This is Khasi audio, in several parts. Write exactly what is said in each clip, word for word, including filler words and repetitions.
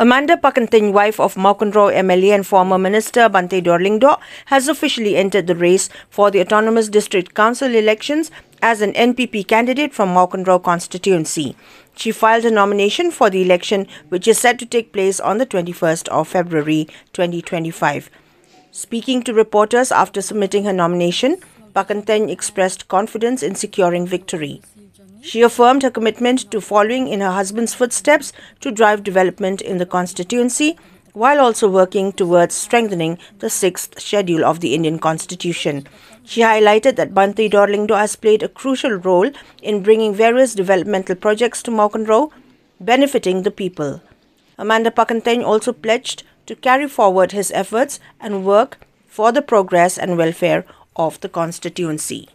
Amanda Pakyntein, wife of Mawkynrew M L A and former Minister Banteidor Lyngdoh, has officially entered the race for the Autonomous District Council elections as an N P P candidate from Mawkynrew constituency. She filed her nomination for the election, which is set to take place on the twenty-first of February twenty twenty-five. Speaking to reporters after submitting her nomination, Pakyntein expressed confidence in securing victory. She affirmed her commitment to following in her husband's footsteps to drive development in the constituency, while also working towards strengthening the sixth schedule of the Indian Constitution. She highlighted that Banteidor Lyngdoh has played a crucial role in bringing various developmental projects to Mawkynrew, benefiting the people. Amanda Pakyntein also pledged to carry forward his efforts and work for the progress and welfare of the constituency.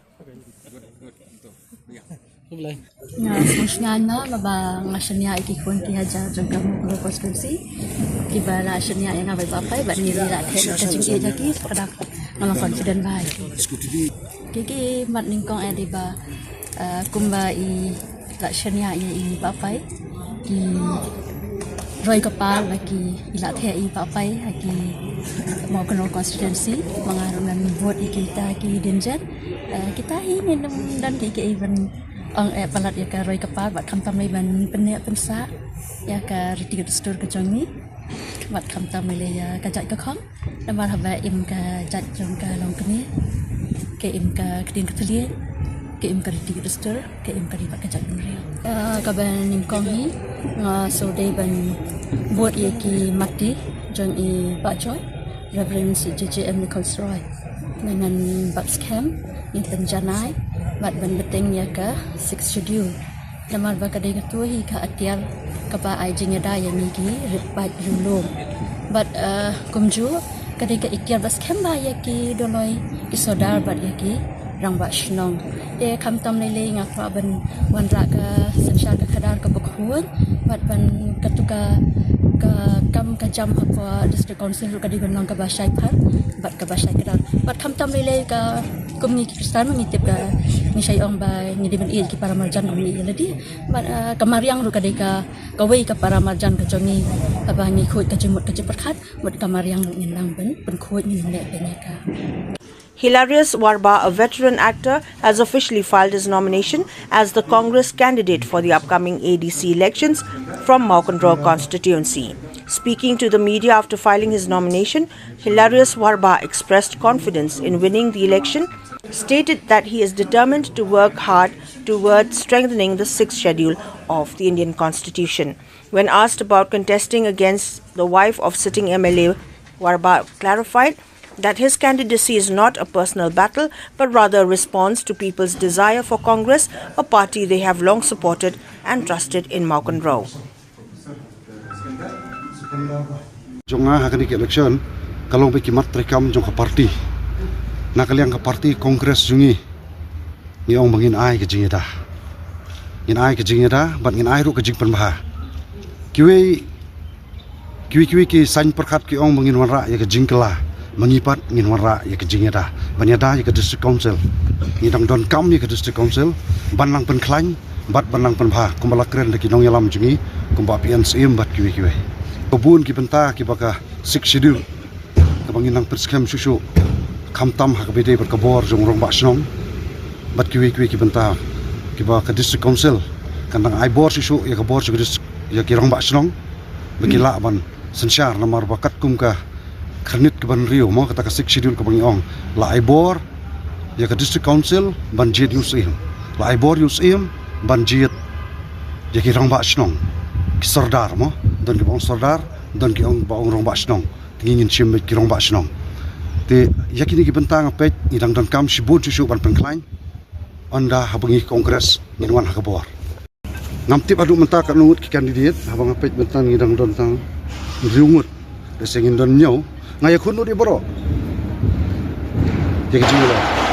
Nga sngewsynei ba nga shaniah ïa ki khun ki hajar jong ka Mawkynrew constituency kiba la shaniah ïa nga bai ba pai ba ngi la theh ka jingïeit ïa ki, ka dang nga la confident ba ïa ki. Ki ki mat nyngkong eh dei ba kumba i la shaniah ïa i ba pai ki roi ka par ba ki i la theh i ba pai ha ki Mawkynrew constituency. Ma nga ruh ngan vote ïa kita ki dien jan. Kita hi ngin ym don ki ki ban ong eh palat ïa ka roi ka par bad khamtam lei ban pynneh pynsah ïa ka riti ka dustur ka jong ngi. Bad khamtam lei ïa ka jait ka khong. Namar haba im ka jait jong ka longkmie, ka im ka ktien ka thylliej, ka im ka riti ka dustur, ka im ka ri bad ka jait bynriew. Kaba nyngkong hi nga sngewdei ban bud ïa ki matti jong i Bah Joy, Reverend J J M Nichols Roy. Ngan ban bat skhem, ngi pynjanai bad ban bteng ïa ka Sixth Schedule. Namar ba ka dei katu hi ka atiar kaba ai jingïada ïa ngi ki rit paid riewlum. Bad kumjuh ka dei ka atiar ba skhem ba ïa ki dolloi, ki sordar bad ïa ki rangbah shnong. Te khamtam lei lei nga kwah ban wanrah ka synshar ka khadar kaba khuid bad ban katu ka kam ka jam hapoh District Council ruh ka dei ban long kaba shai phan bad kaba shai kdar. Bad khamtam lei lei ka kum ngi ki Khristan ngi tip ka ngi shai ong ba ngi dei ban ïeit ki para marjan ba ngi ïeit lade. Bad ka mariang ruh ka dei ka kawei ka para marjan ka jong ngi. Haba ngi khuid ka jingmut ka jingpyrkhat, mut ka mariang ruh ngin nang ban pynkhuid, ngin leh bniah ka. Hilarius Warba, a veteran actor, has officially filed his nomination as the Congress candidate for the upcoming A D C elections from Mawkynrew constituency. Speaking to the media after filing his nomination, Hilarius Warba expressed confidence in winning the election, stated that he is determined to work hard towards strengthening the sixth schedule of the Indian Constitution. When asked about contesting against the wife of sitting M L A, Warba clarified that his candidacy is not a personal battle but rather a response to people's desire for Congress, a party they have long supported and trusted in Mawkynrew. Jong nga ha kane ka election ka long ba ki mat treikam jong ka party. Na ka liang ka party Congress jong ngi, ngi ong ba ngin ai ka jingïada. Ngin ai ka jingïada bad ngin ai ruh ka jingpynbha. Kiwei kiwei kiwei ki saiñ pyrkhat ki ong ba ngin wanrah ïa ka jingkylla, ma ngi pat ngin wanrah ïa ka jingïada ban ïada ïa ka District Council. Ngi dang donkam ïa ka District Council ban nang pynkhlaiñ bad ban nang pynbha kumba la kren da ki nongïalam jong ngi kumba P N Syiem bad kiwei kiwei. Ka bun ki bynta kiba ka Sixth Schedule kaba ngin nang pynskhem shuh shuh, khamtam ha kaba ïadei bad ka bor jong rangbah shnong bad kiwei kiwei ki bynta kiba ka District Council kan nang ai bor shuh shuh ïa ka bor jong ka district, ïa ki rangbah shnong ba ki lah ban synshar. Namar ba katkum ka khyrnit kaba hynriew mo, kata ka Sixth Schedule kaba ngi ong, la ai bor ïa ka District Council ban jied ïa u Syiem, la ai bor ïa u Syiem ban jied ïa ki rangbah shnong, ki sordar mo, don kiba ong sordar, don ki ong ba ong rangbah shnong. Te ngi ngin shim ki rangbah shnong. Te ïa kine ki bynta nga peit ngi dang donkam shibun shuh shuh ban pynkhlaiñ. Ynda haba ngi Congress ngin wan ha ka bor. Ngam tip haduh mynta katno ngut ki candidate, haba nga peit mynta ngi dang don tang hynriew ngut. Lehse ngin don hynñiew. Nga ïakhun lut ïa baroh. Ïa ka jingïaleh.